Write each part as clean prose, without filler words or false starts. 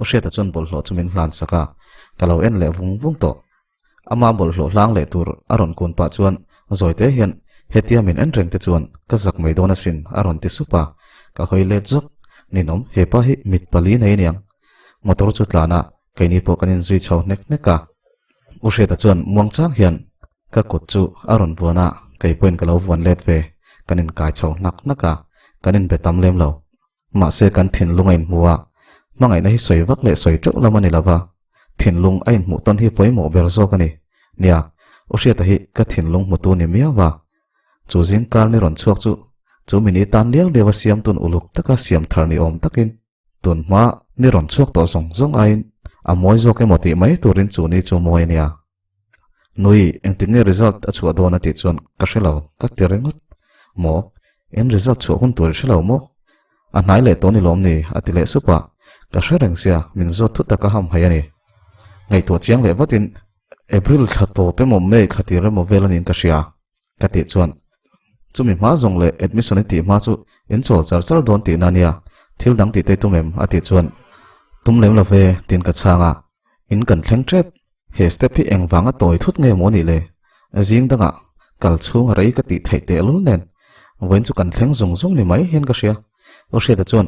U Hriata chuan bawlhhlawh chu min hlan sak a, ka lo en leh vung vung tawh. Ama bawlhhlawh hlang leh tur a rawn kun pah chuan zawite hian hetia min en reng te chuan ka zak mai dawn asin a rawn ti sup a, ka hawi let zawk. Ninawm, hepa hi mit pali nei aniang. Motor chu tlan a, keini pawh kan inzui chho hnek hnek a. U Hriata chuan muang chang hian ka kut chu a rawn vuan a, kei pawhin ka lo vuan let ve. Kan inkai chho hnak hnak a, kan inbe tam lem lo. Mahse kan thinlung a inhmu a, hmangaihna hi sawi vak leh sawi teuh lam a ni lova, thinlung a inhmuh tawn hi pawimawh ber zawk a ni. Nia, U Hriata hi ka thinlung hmutu ni miau a. Chu zing kar ni rawn chhuak chu, chu mini tan liau liau a siam tun uluk taka siam thar ni awm takin, tun hma ni rawn chhuak tawh zawng zawng aiin a mawi zawk emaw tih mai turin chu ni chu mawi a nia. Nui, engtik nge result a chhuah dawn a tih chuan ka hre lo, ka ti ringawt. Maw? In result chhuah hun tur i hre lo maw? A hnai leh tawh ni lawm ni? a ti leh sup a, ka hre reng sia, min zawt thut tak a ham hai a ni. Ngaihtuah chiang leh vatin, April thla tawp emaw May thla tir emaw vel a niin ka hria, ka tih chuan, Chumi hma zawng leh admission i tih hma chu in chawl char char dawn tihna a nia, thil dang tih te i tum em? a tih chuan, Tum lem lo ve, tiin ka chhang a, In kan thleng tep. He step hi engvanga tawi thut nge maw nih le? Zing dangah kal chhung a rei ka tih theih tehlul nen vawiin chu kan thleng zung zung ni mai hian ka hria. U Hriata chuan,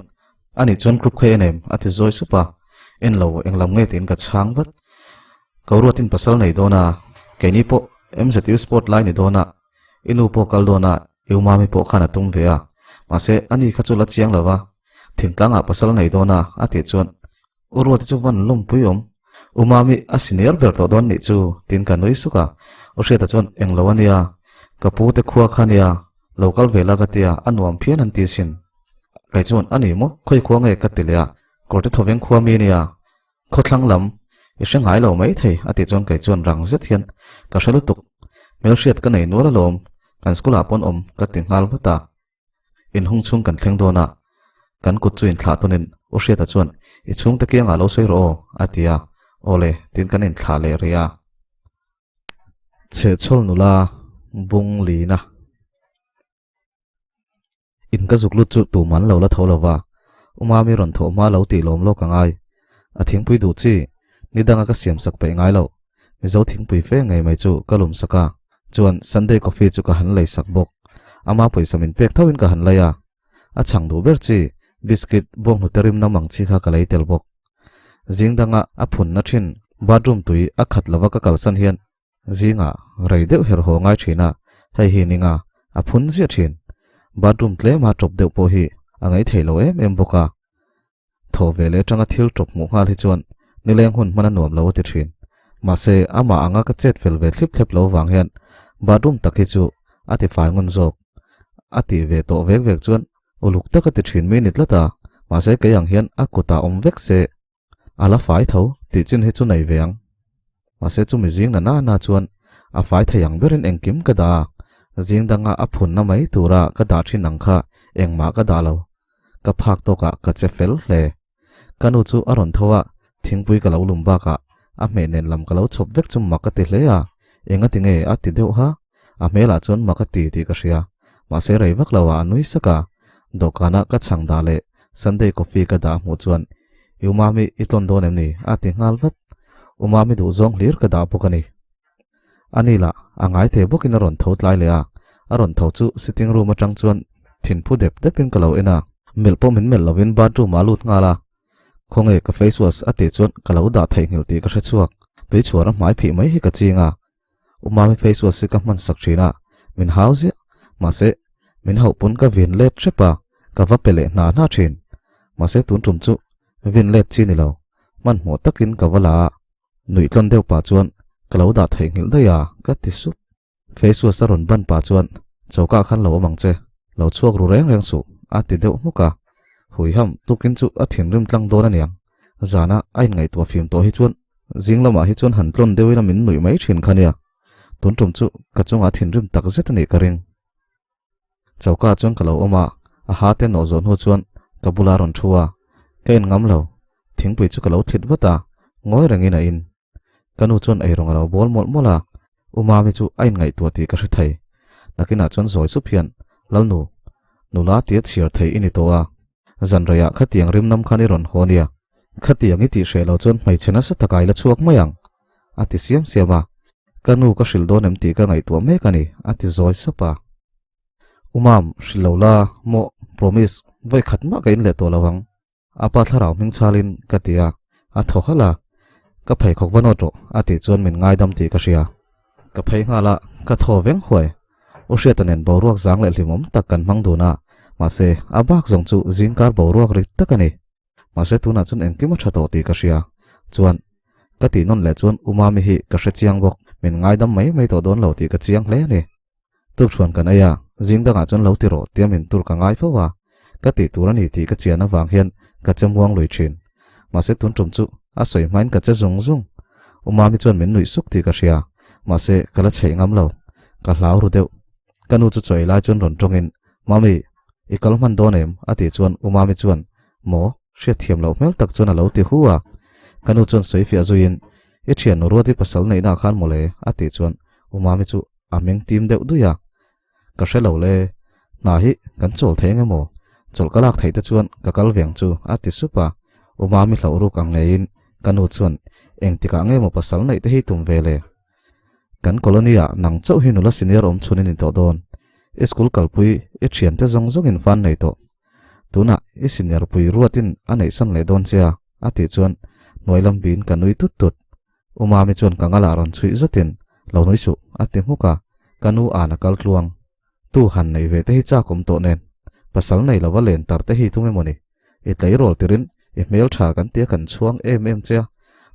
A nih chuan group kha en em? a ti zawi sup a. En lo, englam nge tiin ka chhang vat. Ko ruatin pasal nei dawn a, keini pawh MZU sport lai ni dawn a, i nu pawh kal dawn a, i u mami pawh khan a tum ve a. Mahse, ani kha chu la chiang lo va, thingtlangah pasal nei dawn a, a tih chuan U Ruati chu van lawmpui awm. U Mami a senior ber tawh dawn nih chu tiin ka nui suk a. U Hriata chuan eng lo a nia, ka pu te khua kha nia, lo kal ve la ka tia, a nuam phian an ti sin. Kei chuan a ni maw, khawi khua nge ka ti leh a, kawrte thawveng khua mi nia, khawthlang lam i hre ngai lo mai thei a tih chuan kei chuan rang zet hian ka hre lutuk, hmelhriat ka nei nual alawm, kan school ah pawn awm ka ti nghal vat a. Inhung chhung kan thleng dawn a, kan kut chu inthlah tawnin U Hriata chuan i chhungte kiangah lo sawi rawh aw a ti a, aw le tiin kan inthlah leh rih a. Chhehchhawl nula bung lina in ka zuk lut chu tuman lo la tho lo va, U Mami rawn thawh hma lo tih lawm lawk a ngai. A thingpui duh chi, ni danga ka siam sak peih ngai loh. Mizo thingpui fe ngei mai chu ka lum sak a, chuan Sunday coffee chu ka han lei sak bawk. Ama pawisa min pek tho in ka han lei a, a chhang duh ber chi biscuit bawnghnute rim nam ang chi kha ka lei tel bawk. Zing danga a phunna thin bathroom tui a khat lova ka kalsan hian zingah rei deuh her haw ngai thin a, hei hi ninga a phun ziah thin. Bathroom tlema tawp deuh pawh hi a ngaih theih lo em em bawk a. Thaw ve leh atanga thil tawp hmuh nghal hi chuan nileng hun hman a nuam lo a ti thin. Mahse, amah anga ka chet fel ve thlip thlep lo vang hian bathroom tak hi chu a ti fai ngun zawk. A tih ve tawh vek vek chuan uluk tak a ti thin mi ni tlat a, mahse kei ang hian a kutah awm vek se a la fai tho tih chin hi chu nei ve ang. Mahse chumi zing na na na chuan a fai thei ang berin engkim ka dah a, zing danga a phunna mai tura ka dah thin ang kha engmah ka dah lo. Ka phak tawkah ka che fel hle. Ka nu chu a rawn tho a, thingpui ka lo lum bakah a hmeh nen lam ka lo chhawp vek chu mak ka ti hle a, enga ti nge a ti deuh ha? A hmelah chuan mak a ti tih ka hria. Mahse rei vak lo ah a nui sak a, dawhkana ka chhang dah leh Sunday coffee ka dah hmuh chuan I u Mami i tlawn dawn em ni? a ti nghal vat. U Mami duhzawng hlir ka dah bawk a ni. A ni lah, a ngai thei bawkin a rawn tho tlai leh a, a rawn tho chu sitting room atang chuan thinphu dep depin ka lo en a, melh pawh min melh lovin bathroom ah a lut nghal a, Khawnge ka face wash a tih chuan ka lo dah theihnghilh tih ka hre chhuak, tui chhuar a hmai phih mai hi ka ching a, U Mami face wash hi ka hman sak thin a, min hau ziah, mahse min hauh pawn ka vin let hrep a, ka va pe leh hna hna thin, mahse tun tum chu vin let chi ni lo, hmanhmawh takin ka va la a. Nuih tlawn deuh pah chuan ka lo dah theihnghilh daih a, ka ti sup. Face wash a rawn ban pah chuan choka khan lo awm ang che, lo chhuak ru reng reng suh, a ti deuh hmuk a. Huiham tukin chu a thinrim tlang dawn a niang. Zana a inngaihtuah fim tawh hi chuan zing lamah hi chuan han tlawn deuhin a min nuih mai thin kha nia. Tun tum chu ka chungah thinrim tak zet a nih ka ring. Choka chuan ka lo awm a, a ha te nawh zawh hnu chuan ka bula rawn thu a, ka en ngam lo, thingpui chu ka lo thlit vat a, ngawi rengin a in. Ka nu chuan eirawng a lo bawl mawlh mawlh a, U Mami chu a inngaihtuah tih ka hre thei. Nakinah chuan zawi sup hian, Lalnu, nula tia chhiar thei i ni tawh a, zanreiah khatiang rimnam khan i rawn haw nia. Khatiang i tih hreh lo chuan hmeichhe nasa taka i la chhuak mai ang, a ti siam siam a. Ka nu ka hrilh dawn em tih ka ngaihtuah mek a ni, a ti zawi sap a. U Mam, hrilh lo la, maw, promise, vawi khat mah ka in leh tawh lo ang. A pa thlarau hming chhalin ka ti a, a thaw halh a. Ka pheikhawk va nawt rawh, a tih chuan min ngaidam tih ka hria. Ka phei nghal a, ka thaw veng huai. U Hriata nen boruak zang leh hlimawm tak kan hmang dun a, mahse, a bak zawng chu zingkar boruak rik tak a ni. Mahse tunah chuan engkim a tha tawh tih ka hria. Chuan, ka tih nawn leh chuan U Mami hi ka hre chiang bawk, min ngaidam mai mai tawh dawn lo tih ka chiang hle a ni. Tukṭhuan kan ei a, zing dangah chuan lo ti rawh tia min tur ka ngai fo a, ka tih tur a ni tih ka chian avang hian ka che muang lui thin. Mahse tun tum chu a sawi hmain ka che zung zung. U Mami chuan min nuih suk tih ka hria, mahse ka la chheih ngam lo. Ka hlau ru deuh. Ka nu chu chawi lai chuan rawn tawngin, Mami, i kal hman dawn em? a tih chuan U Mami chuan, Maw? Hriatthiam loh hmel tak chuan a lo ti hu a. Ka nu chuan sawi fiah zuiin, I thian nu Ruati pasal neihna ah khan mawle? a tih chuan U Mami chu a meng tim deuh dui a. Ka hre lo le, hna hi kan chawl thei eng emaw? Chawlh ka lak theih te chuan ka kal veng chu a ti sup a. U Mami hlauh ruk ang ngeiin ka nu chuan engtikah nge maw pasal neih te hi tum ve le? Kan colony ah nang chauh hi nula senior awm chhun i ni tawh dawn. I school kalpui i thiante zawng zawngin fan nei tawh. Tunah i senior pui ruatin a neihsan leh dawn che a, a tih chuan hnuai lam biin ka nui tut tut. U Mami chuan ka ngalah rawn chhuih zatin, Lo nui suh, a ti hmuk a, ka nu an a kal tluang. Tu han nei ve te hi chak awm tawh nen, pasal nei lova len tar te hi tum emaw ni? I tleirawl tirin i hmel tha kan tia kan chhuang em em che a,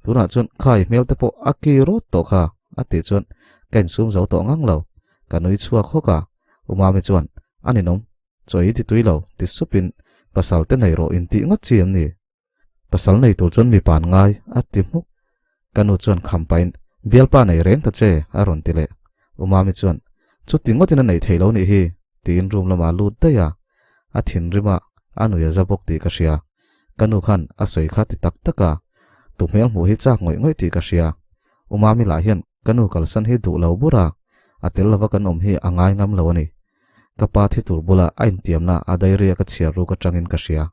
tunah chuan kha i hmel te pawh a ki rawt tawh kha, a tih chuan ka insum zo tawh ngang lo. Ka nui chhuak hawk a, U Mami chuan, A ninawm, chaw i ti tui lo, ti supin, Pasal te nei rawh intih ngawt chi em ni? Pasal nei tur chuan mipa an ngai, a ti hmuk. Ka nu chuan kham pahin, Bialpa nei reng ta che, a rawn ti leh. U Mami chuan, Chuti ngawtin a nei thei lo nih hi, tiin room lamah a lut daih a. A thinrim a, a nui a za bawk tih ka hria. Ka nu khan a sawi kha ti tak tak a, tu hmel hmuh hi chak ngawih ngawih tih ka hria. U Mami lah hian ka nu kalsan hi duh lo bur a, a tel lova kan awm hi a ngai ngam lo a ni. Ka pa thi tur bula a intiamna a diary-a ka chhiar ruk atangin ka hria.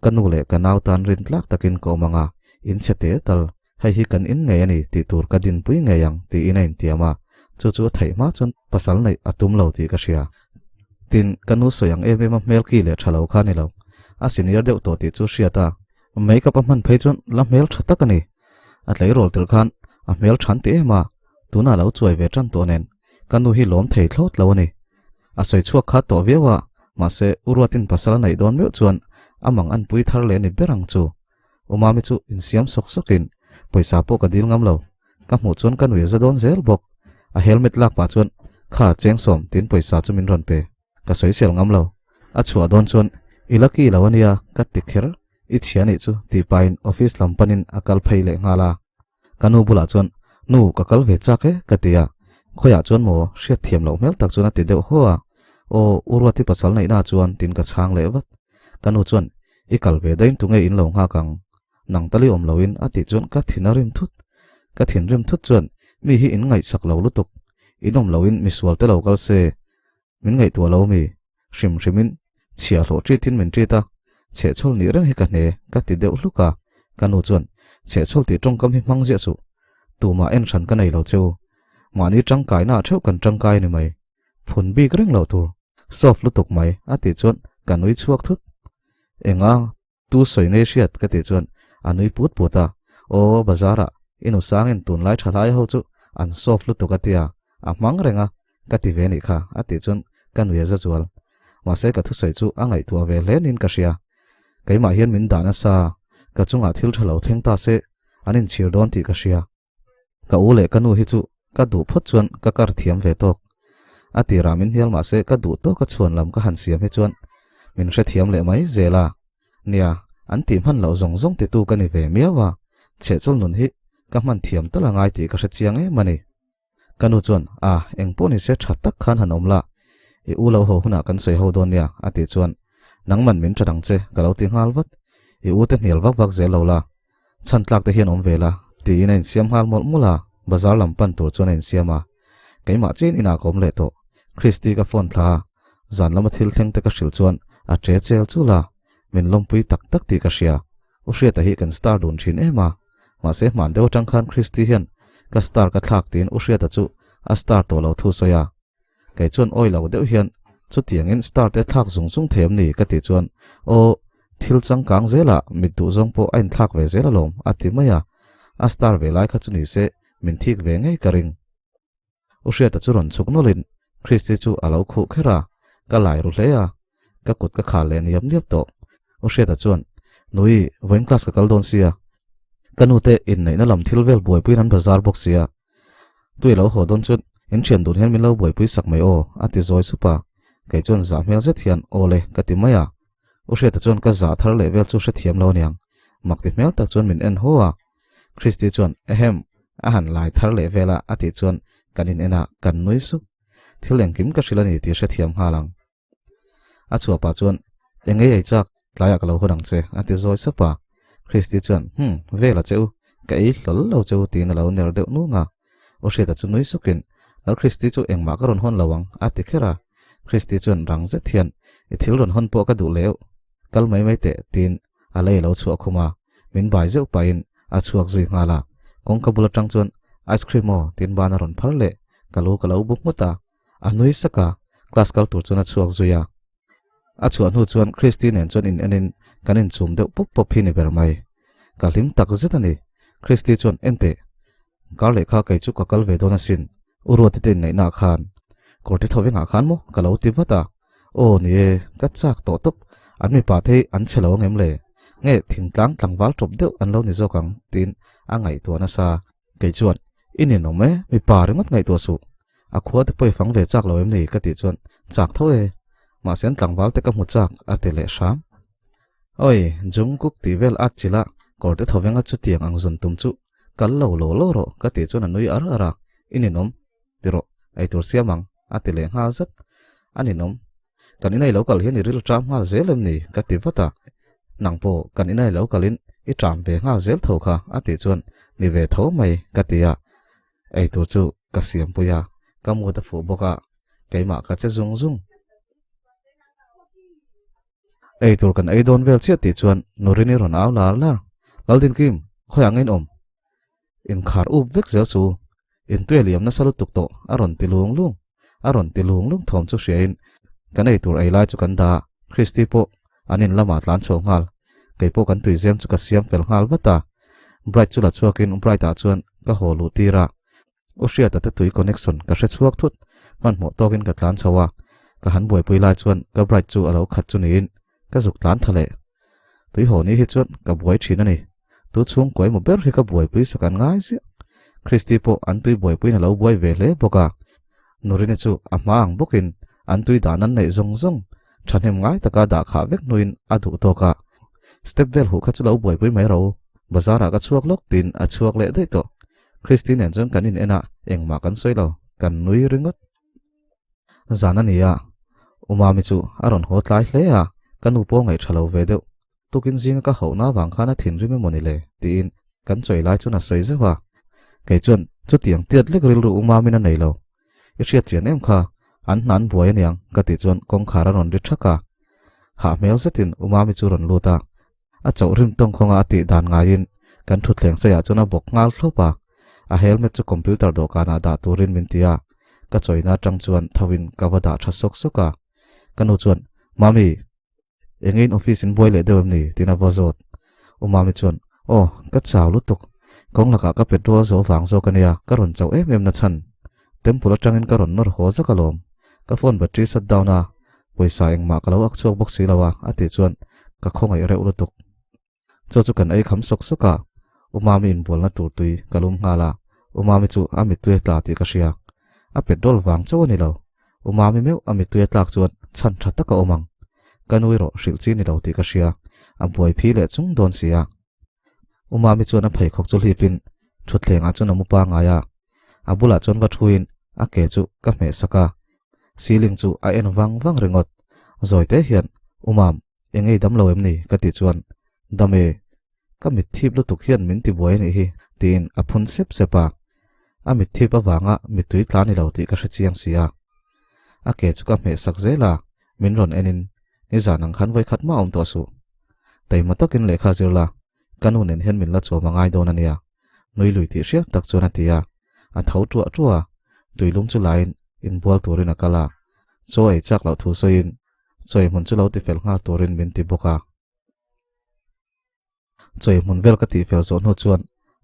Ka nu leh ka nau tan rin tlak takin ka awm ang a, in chhe te tal, hei hi kan in ngei a ni tih tur ka dinpui ngei ang tiin a intiam a, chu chu a theih hma chuan pasal neih a tum lo tih ka hria. Tin, ka nu sawi ang em em a hmel ki leh tha lo kha a ni lo. A senior deuh tawh tih chu hriat a, makeup a hman phei chuan la hmel tha tak a ni. A tleirawl tir khan a hmel than ti em a, tunah a lo chuai ve tan tawh nen. Ka nu hi lawm thei thlawt lo a ni. A sawi chhuak kha tawh viau a, mahse U Ruatin pasal a neih dawn meuh chuan a mang an pui thar leh a ni ber ang chu. U Mami chu insiam sawk sawkin pawisa pawh ka dil ngam lo. Ka hmuh chuan ka nui a za dawn zel bawk. A helmet lak pah chuan kha chengsawm tiin pawisa chu min rawn pe. Ka sawi sel ngam lo. A chhuah dawn chuan i lucky lo a nia ka ti kher. I chhia nih chu tih pahin office lam panin a kal phei leh nghal a. Ka nu bulah chuan, Nu, ka kal ve chak e, ka ti a. Khawiah chuan maw, hriat thiam loh hmel tak chuan a ti deuh haw a. Aw, U Ruati pasal neihna chuan tiin ka chhang leh vat. Ka nu chuan, I kal ve dain tunge in lo nghak ang? Nang tali awm loin a tih chuan ka thin a rim thut. Ka thin rim thut chuan, Mi hi in ngaihsak lo lutuk. In awm loin misual te lo kal se. Min ngaihtuah lo mi? Hrim hrimin chhia hlawh ṭitin min ṭit a, chhehchhawl nih reng hi ka hne, ka ti deuh hluk a. Ka nu chuan, Chhehchhawl tih ṭawngkam hi hmang ziah suh. Tumah en hran ka nei lo cheu. Mahni ṭangkaina ah ṭheuh kan ṭangkai a ni mai. Phun bik reng loh tur. Soft lutuk mai, a tih chuan ka nui chhuak thut. Enga Tu sawi ngei hriat ka tih chuan a nui put put a, Aw bazarah i nu sangin tunlai tha hlai ho chu an soft lutuk a tia, a hmang reng a, ka ti ve nih kha a tih chuan ka nui a za zual. Mahse ka thusawi chu a ngaihtuah ve hle niin ka hria. Keimah hian min dah nasa, ka chungah thil tha lo thleng ta se an inchhir dawn tih ka hria. Ka u leh ka nu hi chu ka duh phawt chuan ka kar thiam ve tawk. A tirah min hnial mahse ka duh tawk a chhuan lam ka han siam hi chuan min hrethiam leh mai zel a. Nia, an tih hman loh zawng zawng titu ka ni ve miau a, chhehchawl nun hi ka hman thiam tal a ngai tih ka hre chiang em a ni. Ka nu chuan, A, eng pawh ni se tha tak khan han awm la, i u lo haw hunah kan sawi ho dawn nia, a tih chuan, Nangman min that ang che, ka lo ti nghal vat. I u te hnial vak vak zel lo la, chhan tlak te hian awm ve la, tiin a insiam nghal mawlh mawlh a, bazar lam pan tur chuan a insiam a. Keimah chiahin inah ka awm leh tawh. Christy ka phone thla a, zan lama thil thleng te ka hrilh chuan a che chel chul a, min lawmpui tak tak tih ka hria. U Hriata hi kan star dun thin em a, mahse hman deuh atang khan Christy hian ka star ka thlak tiin U Hriata chu a star tawh lo thu sawi a. Kei chuan awi lo deuh hian chutiangin star te thlak zung zung thei em ni ka tih chuan aw thil changkang zelah mit duh zawng pawh a inthlak ve zel alawm a ti mai a, a star ve lai kha chu ni se min thik ve ngei ka ring. U Hriata chu rawn chhuk nawlhin Christy chu a lo khuh kher a, ka lai ru hle a, ka kut ka khal leh niap niap tawh. U Hriata chuan, Nui, vawiin class ka kal dawn sia, ka nute inneihna lam thil vel buaipuiin an bazar bawk sia, tui lo haw dawn chuan in thian dun hian min lo buaipui sak mai aw, a ti zawi sup a. Kei chuan zah hmel zet hian, Aw le, ka ti mai a. U Hriata chuan ka zah thar leh vel chu hrethiam lo aniang, mak ti hmel tak chuan min en haw a. Christy chuan, Ehem, a han lai thar leh vel a, a tih chuan kan in en a, kan nui sup. Thil engkim ka hrilh a ni tih hrethiam nghal ang. A chhuah pah chuan, Eng ei ei chak, tlaiah ka lo hawn ang che, a ti zawi sap a. Christy chuan, Hum, vel a che u, ka ei hlawl lo che u, tiin a lo ner deuh nung a. U Hriata chu nui sukin, Lal Christy chu engmah ka rawn hawn lo ang, a ti kher a. Christy chuan rang zet hian, I thil rawn hawn pawh ka duh leu, kal mai mai teh, tiin a lei a lo chhuah khum a. Min bai zeuh pahin a chhuak zui nghal a. Kawngka bul atang chuan, Ice cream aw, tiin ban a rawn phar leh. Ka lu ka lo bu nghut a. A nui sak a, class kal tur chuan a chhuak zui a. A chhuah hnu chuan Christy nen chuan in enin kan inchum deuh pawp pawp hi ni ber mai. Ka hlim tak zet a ni. Christy chuan, Enteh, kar leh kha kei chu ka kal ve dawn asin, U Ruati te inneihna ah khan. Kawrte tho vengah khan maw? Ka lo ti vat a. Aw ni e, ka chak tawh tawp. An mipa te hi an che lo ang em le? Nge thingtlang tlangval tawp deuh an lo ni zawk ang tiin a ngaihtuah nasa. Kei chuan, I ninawm e, mipa ringawt ngaihtuah suh. A khua te pawh i fang ve chak lo em ni? Ka tih chuan, Chak tho e. Mahse an tlangval te ka hmu chak, a ti leh hram. Awi, Jungkook tih vel at chilh a, kawr te thaw venga chutiang ang zawn tum chu kal lo lo lo rawh, ka tih chuan a nui ar ar a, I ninawm, ti rawh, eitur siam ang, a ti leh nghal zat. A ninawm, kan inai lo kal hian i ril ṭam nghal zel em ni? Ka ti vat a, Nang pawh kan inai lo kalin i ṭam ve nghal zel tho kha, a tih chuan, Ni ve tho mai, ka ti a. Eitur chu ka siampui a, ka mut a fuh bawk a, keimah ka che zung zung. Eitur kan ei dawn vel chiah tih chuan Nurini rawn au lar lar, Laldinkim, khawiah nge in awm? Inkhar up vek zel chu intuia liam nasa lutuk tawh a rawn ti lung lung. A rawn ti lung lung thawm chu hriain kan eitur ei lai chu kan dah a, Christy pawh an in lamah tlan chho nghal. Kei pawh kan tuizem chu ka siam fel nghal vat a. Bright chu la chhuakin Bright ah chuan ka haw luh tir a. U Hriata te tui connection ka hre chhuak thut. Hmanhmawh tawkin ka tlan chho a, ka han buaipui lai chuan ka Bright chu a lo khat chu niin ka zuk tlan tha leh. Tui haw ni hi chuan ka buai thin a ni. Tu chhungkua emaw ber hi ka buaipui sak an ngai ziah. Christy pawh an tui buaipuiin a lo buai ve hle bawk a. Nurini chu a hma ang bawkin an tui dan an neih zawng zawng thahnem ngai taka dah khah vek hnuin a duh tawk a. Step vel huh kha chu lo buaipui mai ro. Bazar ah ka chhuak lawk tiin a chhuak leh daih tawh. Christy nen chuan kan in en a, engmah kan sawi lo, kan nui ringawt. Zan a ni a, U Mami chu a rawn haw tlai hle a, ka nu pawh ngaih tha lo ve deuh. Tukin zinga ka hauhna avang khan a thinrim emaw ni le? tiin kan chawi lai chuan a sawi zeuh a. Kei chuan chutiang tiat lek rilru U Mamin a nei lo. I hriat chian em kha, an hna an buai aniang ka tih chuan kawngkhar a rawn ri thak a. Hah hmel zetin U Mami chu rawn lut a, A chauh rim tawng khawnga a tih dan ngaiin kan thutthleng saiah chuan a bawk nghal thlawp a, a helmet chu computer dawhkanah dah turin min ti a, ka chawina atang chuan thoin ka va dah tha sawk sawk a. Ka nu chuan, Mami, enge in office in buai leh deuh em ni? tiin a va zawt. U Mami chuan, Aw, ka chau lutuk. Kawng lakah ka petrol zo vang zawk a nia, ka rawn chauh em em na chhan. Temple atangin ka rawn nawr haw zak alawm. Ka phone battery shut down a, pawisa engmah ka lo ak chhuak bawk si lo a, a tih chuan ka khawngaih reuh lutuk. Chaw chu kan ei kham sawk sawk a, U Mami inbualna tur tui ka lum nghal a, U Mami chu a mittui a tla tih ka hria. A petrol vang chauh a ni lo, U Mami meuh a mittui a tlak chuan chhan tha tak a awm ang. Ka nui rawh hrilh chi ni lo tih ka hria, a buai phi leh chung dawn si a. U Mami chuan a pheikhawk chu hlipin thutthlengah chuan a mu pangai a, a bulah chuan va thuin a ke chu ka hmeh sak a, ceiling chu a en vang vang ringawt. Zawi te hian, U Mam, eng ei dam lo em ni? ka tih chuan, Dam e, ka mit thip lutuk hian min ti buai a nih hi, tiin a phun sep sep a. A mit thip avanga mittui tla ni lo tih ka hre chiang si a. A ke chu ka hmeh sak zel a, min rawn enin, Nizan ang khan vawikhat mah awm tawh suh. Taima takin lehkha zir la. Ka nu nen hian min la chawm a ngai dawn a nia, nui lui tih hriat tak chuan a ti a. A tho ṭuah ṭuah a, tuilum chu laiin inbual turin a kal a. Chaw ei chak loh thu sawiin chawi hmun chu lo tifel nghal turin min ti bawk a. Chawi hmun vel ka tihfel zawh hnu chuan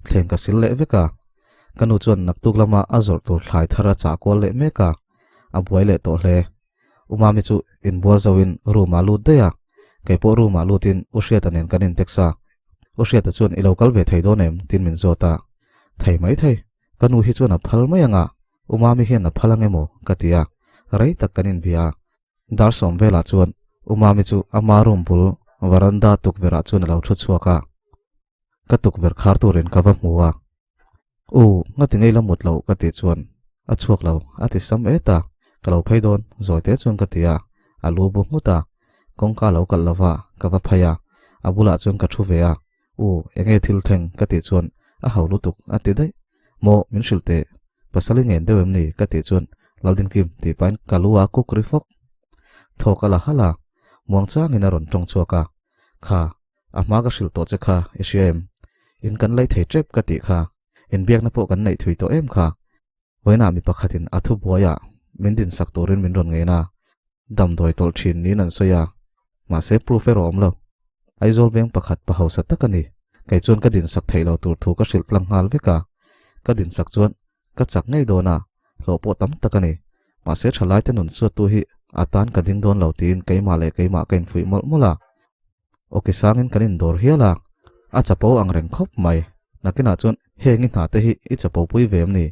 thleng ka sil leh vek a. Ka nu chuan naktuk lama a zawrh tur thlai thar a chah kual leh mek a, a buai leh tawh hle. U Mami chu inbual zoin room ah lut daih a, kei pawh room ah lutin U Hriata nen kan intext a. U Hriata chuan i lo kal ve thei dawn em? tiin min zawt a. Thei mai thei, ka nu hi chuan a phal mai ang a, U Mami hian a phal ang emaw ka ti a, rei tak kan inbia a. Dar sawm velah chuan U Mami chu ama room bul varanda tukverh ah chuan a lo thu chhuak a. Ka tukverh khar turin ka va hmu a. U, ngati ngei la mut loh ka tih chuan a chhuak lo, a ti sam et a, ka lo phei dawn, zawi te chuan ka ti a, a lu bu nghut a, kawngka lo kalh lova ka va phei a, a bulah chuan ka thu ve a, U, enge thil thleng ka tih chuan a ho lutuk a ti daih, maw min hrilh teh, pasal i ngen deuh em ni ka tih chuan Laldinkim tih pahin ka lu a kuk ri fawk. Thawk a la halh a, muangchangin a rawn tawng chhuak a, Kha, A hma ka hrilh tawh che kha i hria em? In kan lei thei tep ka tih kha. Inbiakna pawh kan neih thui tawh em kha? Vawiinah mi pakhatin a thubuaiah min dinsak turin min rawn ngen a, damdawi tawlh thin niin an sawi a, mahse proof erawh awm lo. Aizawl veng pakhat pa hausa tak a ni. Kei chuan ka dinsak theih lo tur thu ka hrilh tlang nghal vek a, ka dinsak chuan ka chak ngei dawn a, hlawh pawh tam tak a ni. Mahse thalaite nun suattu hi a tan ka ding dawn lo tiin keimah leh keimah ka infuih mawlh mawlh a. Awki sangin kan indawr hial a, a chapo ang reng khawp mai. Nakinah chuan heng i hna te hi i chapo pui ve em ni?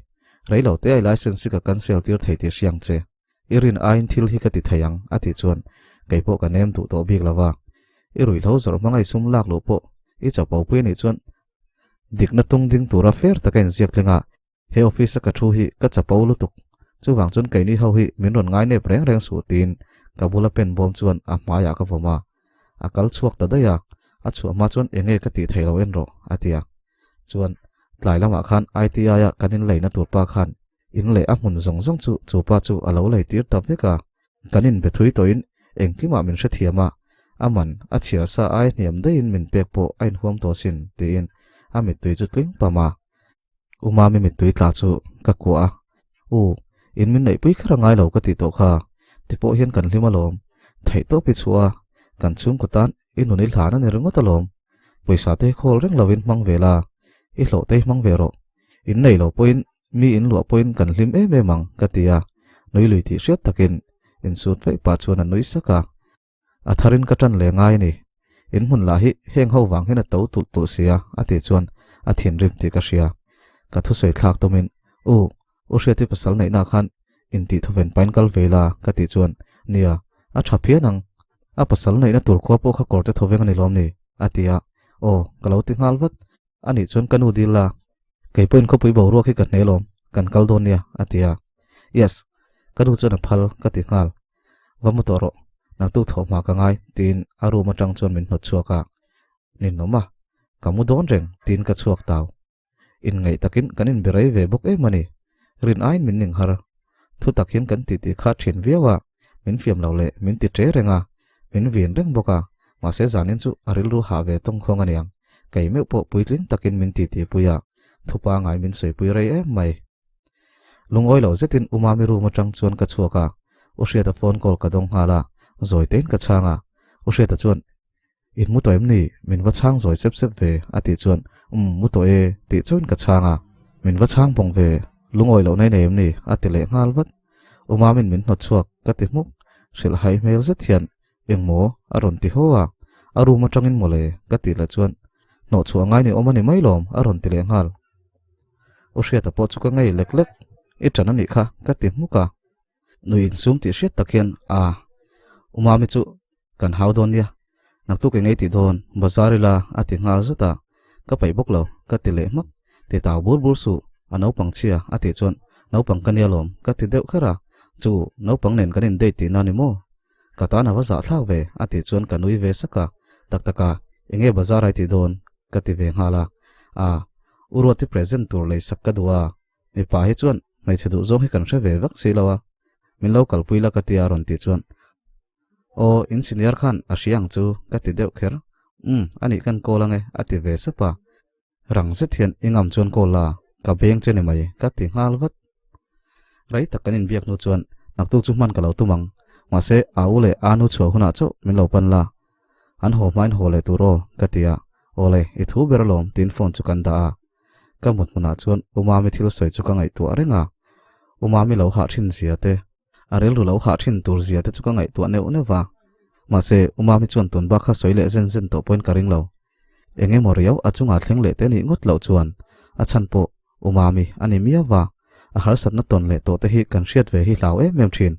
Rei lo te a i license hi ka cancel tir thei tih hriang che. I rin aiin thil hi ka ti thei ang a tih chuan kei pawh ka nem duh tawh bik lo va. I ruihhlo zawrh hmanga i sum lak luh pawh i chapo pui a nih chuan dikna tung ding tura fair taka inziak tling a, He office a ka thu hi ka chapo lutuk, chuvang chuan keini ho hi min rawn ngai nep reng reng suh tiin ka bula pen bawm chuan a hmaiah ka vawm a, a kal chhuak ta daih a, a chhuah hma chuan enge ka tih theih lo en rawh a ti a, chuan tlai lamah khan ITI a kan in leina tur pa khan in leh a hmun zawng zawng chu chu pa chu a lo lei tir ta vek a, kan in be thui tawhin engkimah min hrethiam a, a man a chhiar sa ai hniam daihin min pek pawh a inhuam tawh sin tiin a mittui chu tling pam a. U Mami mittui tla chu ka kuah a, U, in min neihpui kher a ngai lo ka tih tawh kha, ti pawh hian kan hlim alawm, theih tawp i chhuah a, kan chhungkaw tan i nun i hlan a ni ringawt alawm, pawisa te hi khawl reng lovin hmang ve la, i hlawh te hi hmang ve rawh, in nei lo pawhin mi in luah pawhin kan hlim em em ang ka ti a, nui lui tih hriat takin insut vaih pah chuan a nui sak a. A tharin ka ṭan leh ngai a ni. In hmun lah hi heng ho vang hian a to tulh tulh sia a tih chuan a thinrim tih ka hria. Ka thusawi thlak tumin, U, U Hriati pasal neihna khan intih thawven pain kal ve ila ka tih chuan, Nia, a ṭha phian ang. A pasal neihna tur khua pawh kha kawrte thawveng a ni lawm ni? a ti a. Aw, ka lo ti nghal vat. A nih chuan ka nu dil la, kei pawhin khawpui boruak hi ka hne lawm, kan kal dawn nia, a ti a. Yes, ka nu chuan a phal ka ti nghal. Va mu tawh rawh, naktuk thawh hma ka ngai, tiin a room atang chuan min hnawt chhuak a. Ninawm a, ka mu dawn reng, tiin ka chhuak tau. Inngaih takin kan inbe rei ve bawk em a ni. Rin aiin min ning har. Thu tak hian kan titi kha thin viau a, min fiam lo leh min ti tre reng a, min vin reng bawk a, mahse zanin chu a rilru hah ve tawng khawng a niang, kei meuh pawh puitling takin min titi pui a, thupa ngai min sawipui rei em mai. Lungawi lo zetin U Mami room atang chuan ka chhuak a, U Hriata phone call ka dawng nghal a, zawi tein ka chhang a, U Hriata chuan In mu tawh em ni? Min va chhang zawi sep sep ve, a tih chuan, Umm, mu tawh e, tih chuan ka chhang a. Min va chhang bawng ve, lungawi loh nei nei em ni? a ti leh nghal vat. U Mamin min hnawt chhuak, ka ti hmuk. Hrilh hai hmel zet hian, Engmaw? a rawn ti haw a. A room atangin mawle, ka tih leh chuan, Hnawh chhuah ngai ni awm a ni mai lawm, a rawn ti leh nghal. U Hriata pawh chu ka ngei lek lek, I ṭan a nih kha, ka ti hmuk a. Nui insum tih hriat tak hian a U Mami chu kan hau dawn nia, naktuk eng ei tih dawn, bazar ila a ti nghal zat a, ka paih bawk lo, ka ti leh hmak, ti tau bur bur suh, a naupang chhia a tih chuan naupang ka nia lawm ka ti deuh kher a, chu naupang nen kan in date tihna ni maw? Ka tan a va zahthlak ve a tih chuan ka nui ve sak a, tak tak a, enge bazar ai tih dawn ka ti ve nghal a, a U Ruati present tur leisak ka duh a, Mipa hi chuan hmeichhe duh zawng hi kan hre ve vak si lo a, min lo kalpui la ka tia a rawn tih chuan, Aw, in senior khan a hria ang chu ka ti deuh kher. Umm, anih kan call ange a ti ve sep a. Rang zet hian i ngam chuan call la, ka beng che ni mai ka ti nghal vat. Rei tak kan inbiak hnu chuan naktuk chu hman ka lo tum ang, mahse a u leh a nu chhuah hunah chauh min lo pan la. An haw hmain haw leh tur aw ka ti a, awle i thu ber alawm tiin phone chu kan dah a. Ka mut hmunah chuan U Mami thil sawi chu ka ngaihtuah reng a, U Mami lo hah thin zia te, a rilru lo hah thin tur zia te chu ka ngaihtuah neuh neuh va. Mahse U Mami chuan tun bak kha sawi leh zen zen tawh pawhin ka ring lo. Eng emaw riau a chungah thleng leh te nih ngawt loh chuan a chhan pawh U Mami a ni miau va, a harsatna tawn leh tawh te hi kan hriat ve hi hlau em em thin.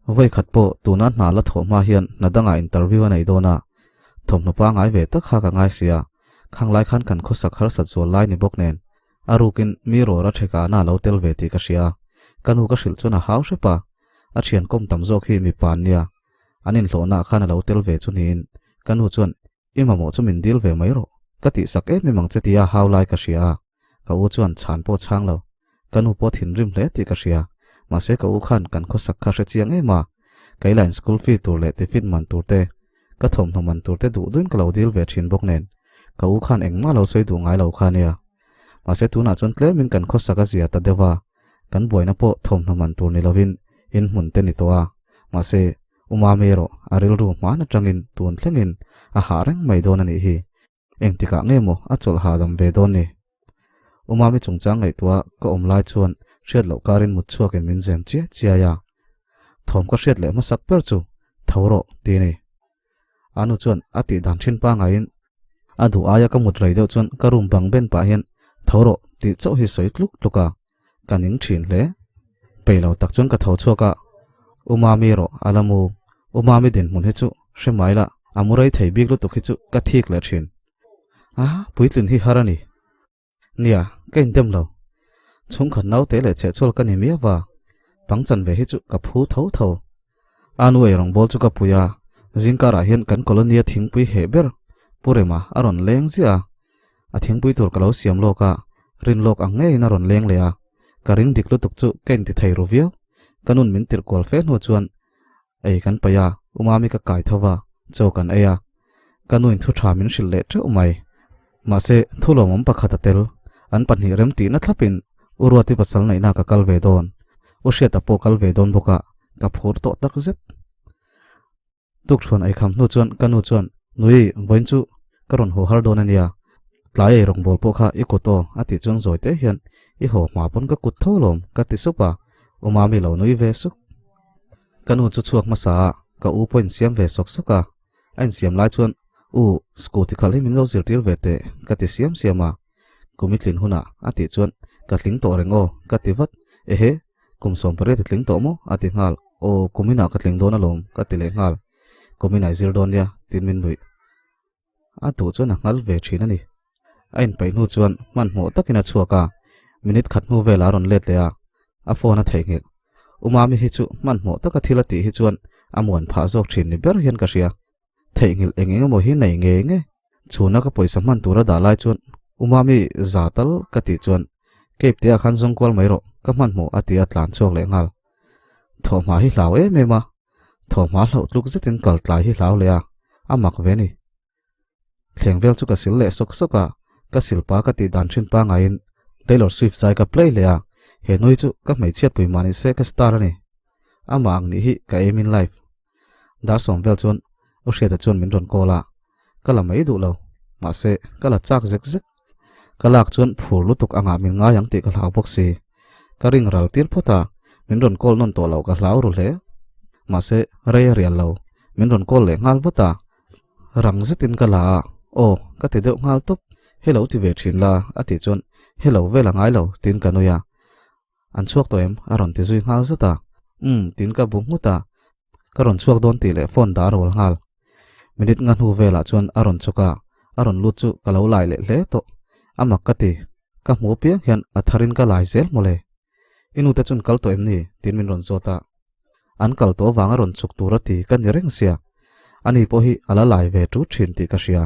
Vawi khat pawh tuna hna la thawh hma hian hna dangah interview a nei dawn a, thawmhnaw pangai ve tak kha ka ngai sia, khang lai khan kan khawsak harsat zual lai ni bawk nen a rukin mi rawra thekahna a lo tel ve tih ka hria. Ka nu ka hrilh chuan a hau hrep a, a thian kawm tam zawk hi mipa an nia, an inhlawhnaah khan a lo tel ve chu niin ka nu chuan I mamawh chu min dil ve mai rawh, ka tihsak em em ang che tia hau lai ka hria a, ka u chuan chhan pawh chhang lo. Ka nu pawh thinrim hle tih ka hria, mahse ka u khan kan khawsak kha hre chiang em a, kei lain school fee tur leh tiffin man tur te, ka thawmhnaw man tur te duh duhin ka lo dil ve thin bawk nen, ka u khan engmah lo sawi duh ngai lo kha nia. Mahse tunah chuan tlemin kan khawsak a zia ta deuh a, kan buaina pawh thawmhnaw man tur ni lovin in hmun te ni tawh a, mahse U Mami erawh a rilru hman atangin tun thlengin a hah reng mai dawn a nih hi. Engtikah nge maw a chawlh hahdam ve dawn ni? U Mami chungchang ngaihtuah ka awm lai chuan hriat loh karin mut chhuakin min zem chiai chiai a. Thawm ka hriat leh hmasak ber chu tho rawh ti a ni. A nu chuan a tih dan thin pangaiin a duh aia ka mut rei deuh chuan ka room bang ben pah hian tho rawh tih chauh hi sawi tluk tluk a, ka ning thin hle. Peih lo tak chuan ka tho chhuak a, U Mami erawh a la mu. U Mami dinhmun hi chu hre mai la, a mu rei thei bik lutuk hi chu ka thik leh thin. A, puitlin hi har a ni. Nia, ka indem lo. Chhungkhat naute leh chehchhawl ka ni miau va, pangchan ve hi chu ka phu tho tho. A nu ei rawngbâwl chu ka pui a, zingkarah hian kan colony-a thingpui heh ber Pu Rema a rawn leng ziah a. A thingpui tur ka lo siam lawk a, rin lawk ang ngeiin a rawn leng leh a. Ka ring dik lutuk chu ka inti thei ru viau. Ka nun min tirh kual fe hnu chuan ei kan paih a, U Mami ka kai tho va, chaw kan ei a. Ka nuin thu tha min hrilh leh teuh mai. Mahse, thu lawmawm pakhat a tel. An pahnih rem tihna thlapin U Ruati pasal neihna ka kal ve dawn. U Hriata pawh kal ve dawn bawk a, ka phur tawh tak zet. Tukṭhuan ei kham hnu chuan ka nu chuan, Nui, vawiin chu ka rawn haw har dawn a nia. Tlai ei rawngbâwl pawh kha i kut aw, a tih chuan zawi te hian, I haw hma pawn ka kut tho lawm, ka ti sup a. U Mami lo nui ve suk. Ka nu chu chhuak hmasa a, ka u pawh insiam ve sawk sawk a. A insiam lai chuan, U, scooty khalh hi min lo zirtir ve teh, ka ti siam siam a. Kum i tlin hunah a tih chuan, Ka tling tawh reng aw, ka ti vat. Ehe, kum 18 i tling tawh maw? a ti nghal. Aw, kum inah ka tling dawn alawm, ka ti leh nghal. Kum inah i zir dawn nia, tiin min nuih. A duh chuan a nghal ve thin a ni. A inpeih hnu chuan hmanhmawh takin a chhuak a, minute khat hnu velah a rawn let leh a, a phone a theihnghilh. U Mami hi chu hmanhmawh taka thil a tih hi chuan a muan phah zawk thin ni ber hian ka hria. Theihnghilh eng eng emaw hi nei ngei nge. Chhuna ka pawisa hman tur a dah lai chuan U Mami za tal ka tih chuan Cape te ah khan zawng kual mai rawh, ka hmanhmawh a ti a tlan chhuak leh nghal. Thawhhma hi hlau em em a, Thawhhma hlauh tluk zetin kal tlai hi hlau leh a, a mak ve ni. Thleng vel chu ka sil leh sawk sawk a, ka sil pa ka tih dan thin pangaiin Taylor Swift zai ka play leh a, he nui chu ka hmeichhiat pui mah ni se ka star a ni. Amah ang nih hi ka aim in life. Dar sawm vel chuan U Hriata chuan min rawn call a, ka la mai duh lo, mahse ka la chak zek zek. Ka lak chuan phur lutuk angah min ngai ang tih ka hlau bawk si. Ka ring ral tir phawt a, min rawn call nawn tawh loh ka hlau ru hle. Mahse rei a rial lo, min rawn call leh nghal vat a. Rang zetin ka la a, aw ka ti deuh nghal tawp, hello ti ve thin la a tih chuan hello vel a ngai lo tiin ka nui a. An chhuak tawh em? a rawn ti zui nghal zat a. Umm tiin ka bu nghut a. Ka rawn chhuak dawn tih leh phone dah a rual nghal. Minute nga hnu velah chuan a rawn chhuk a, a rawn lut chu ka lo lai leh hle tawh. A mak ka ti, ka hmu apiang hian a tharin ka lai zel mawle. I nute chuan kal tawh em ni? tiin min rawn zawt a. An kal tawh avanga rawn chhuk tur a ti ka ni reng sia. Ani pawh hi a la lai ve tut thin tih ka hria.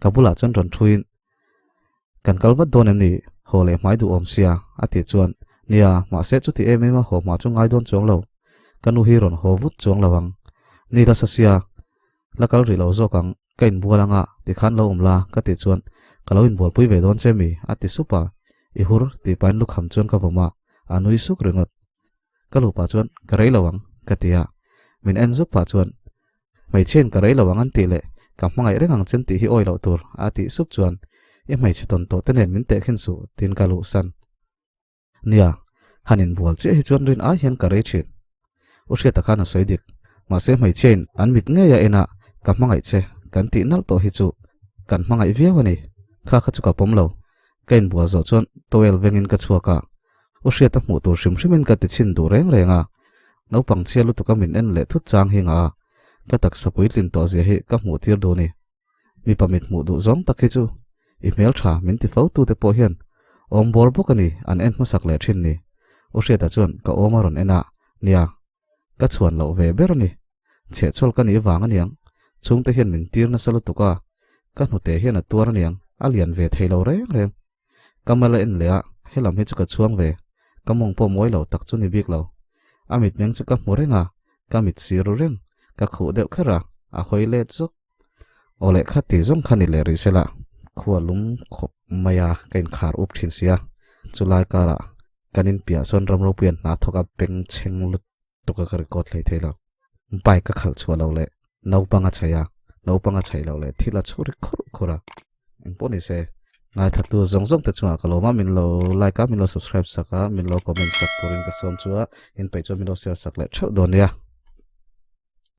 Ka bulah chuan rawn thuin Kan kal vat dawn em ni? Haw leh hmai duh awm sia, a tih chuan, Nia, mahse chuti em em a haw hma chu ngai dawn chuang lo. Ka nu hi rawn haw vut chuang lo ang. Ni la sa sia, la kal rih lo zawk ang. Ka inbual anga tikhan lo awm la ka tih chuan ka lo inbualpui ve dawn che mi a ti sup a, i hur tih pahin lukham chuan ka vawm a, a nui suk ringawt. Ka luh pah chuan ka rei lo ang ka ti a, min en zuk pah chuan hmeichhiain ka rei lo ang an tih leh ka hmangaih reng ang chen tih hi awi loh tur a tih sup chuan i hmeichhe tawn tawh te nen min tehkhin suh tiin ka luhsan. Nia, han inbual chiah hi chuan rin ai hian ka rei thin. U Hriata khan a sawi dik. Mahse hmeichhiain an mit ngei a en a, ka hmangaih che, kan tih nalh tawh hi chu kan hmangaih viau a ni. Kha kha chu ka pawm lo. Ka inbual zawh chuan towel vengin ka chhuak a. U Hriata hmuh tur hrim hrimin ka ti chhin duh reng reng a. Naupang chhia lutuka min en leh thut chang hi ngah a. Ka taksa puitlin tawh zia hi ka hmuh tir duh ni. Mipa mit hmuh duh zawng tak hi chu i hmel tha min ti fo tute pawh hian awm bawr bawk a ni an en hmasak leh thin ni. U Hriata chuan ka awm a rawn en a, nia, ka chhuan loh ve ber a ni. Chhehchhawl ka nih vang aniang, chhungte hian min tir nasa lutuk a, ka hnute hian a tuar aniang, a lian ve thei lo reng reng. Ka mal a en leh a, helam hi chu ka chhuang ve, ka mawng pawh mawi lo tak chu ni bik lo. A mitmeng chu ka hmu reng a, ka mit sir reng, ka khuh deuh kher a, a hawi let zuk. Aw leh kha ti zawng kha ni leh rih sela, khua lung khawp mai a, ka inkhar up thin sia. Chulai karah kan inpiah chuan ram ropuian hna thawk a beng chheng lutuk a ka record hlei thei lo. Bike ka khalh chhuah lo leh naupang a chhaih a, naupang a chhaih loh leh thil a chhur khur khur a. Engpawh ni se, ngaithatu zawng zawng te chungah ka lawm a, min lo like a, min lo subscribe sak a, min lo comment sak turin ka sawm chu a, inpeih chuan min lo share sak leh theuh dawn nia.